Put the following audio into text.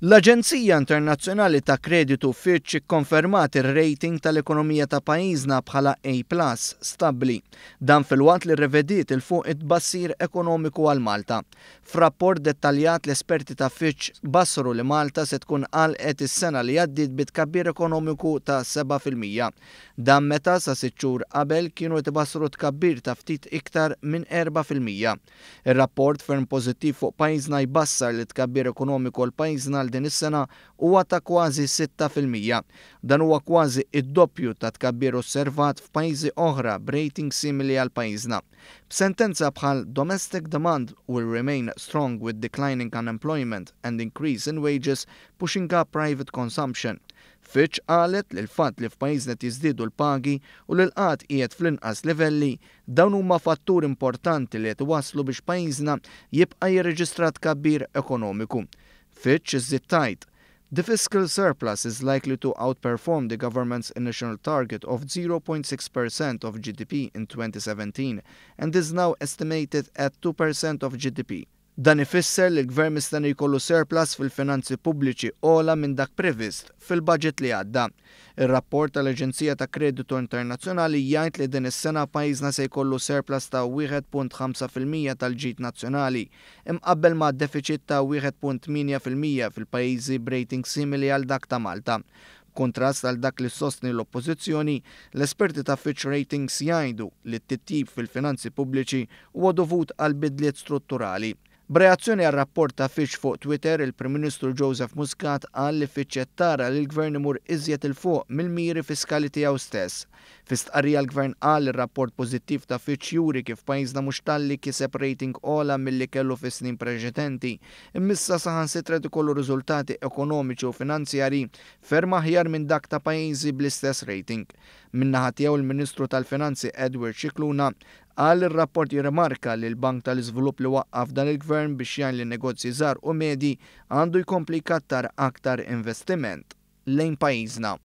L-Aġenzija Internazzjonali ta' Kreditu Fitch ikkonfermat ir-rating tal-ekonomija ta' pajjiżna bħala A plus, stabbli. Dan filwaqt li rrevediet 'il fuq it-tbassir ekonomiku għal Malta. F'rapport dettaljat l-esperti ta' Fitch bassru li Malta se tkun għalqet is-sena li għaddiet bi tkabbir ekonomiku ta' 7%. Dan meta sa sitt xhur qabel kienu qed ibassru tkabbir ta' ftit iktar minn 4%. Ir-rapport ferm pożittiv fuq pajjiżna jbassar li t-tkabbir ekonomiku għal pajjiżna għal din is-sena huwa ta' kważi 6%. Dan huwa kważi d-doppju tat-tkabbir osservat f'pajjiżi oħra b'rating simili għal pajjiżna. B'sentenza bħal Domestic demand will remain strong with declining unemployment and increase in wages pushing up private consumption, Fitch qalet li l-fatt li f'pajjiżna qed jiżdiedu l-pagi u li l-qgħad qiegħed fl-inqas livelli, dawn huma fatturi importanti li qed iwasslu biex pajjiżna jibqa' jirreġistra tkabbir ekonomiku. Fitch iżżid tgħid, The fiscal surplus is likely to outperform the government's initial target of 0.6% of GDP in 2017 and is now estimated at 2% of GDP. Dan ifisser li l-Gvern mistenni jkollu surplus fil-finanzi pubbliċi ogħla minn dak previst fil-budget li għadda. Ir-rapport tal-Aġenzija ta' Kreditu Internazzjonali jgħid li din is-sena pajjiżna se jkollu surplus ta' 1.5% tal-ġid nazzjonali, imqabbel ma' defiċit ta' 1.8% fil-pajjiżi b'rating simili għal dak ta' Malta. B'kuntrast għal dak li ssostni l-Oppożizzjoni, l-esperti ta' Fitch Ratings jgħidu li t-titjib fil-finanzi pubbliċi huwa dovut għal bidliet strutturali. B'reazzjoni għar-rapport ta' Fitch fuq Twitter, il-Prim Ministru Joseph Muscat qal li Fitch qed tara li l-Gvern imur iżjed 'il fuq mill-miri fiskali tiegħu stess. Fi stqarrija l-Gvern qal li r-rapport pożittiv ta' Fitch juri kif pajjiżna mhux talli kiseb rating ogħla milli kellu fis-snin preċedenti, imma issa saħansitra qed ikollu riżultati ekonomiċi u finanzjarji ferm aħjar minn dak ta' pajjiżi bl-istess rating. Min-naħa tiegħu l-Ministru tal-Finanzi Edward Scicluna qal li r-rapport jirrimarka li l-Bank tal-Iżvilupp li waqqaf dan il-Gvern biex jgħin lin-negozji żgħar u medji għandu jkompli jkattar aktar investiment lejn pajjiżna.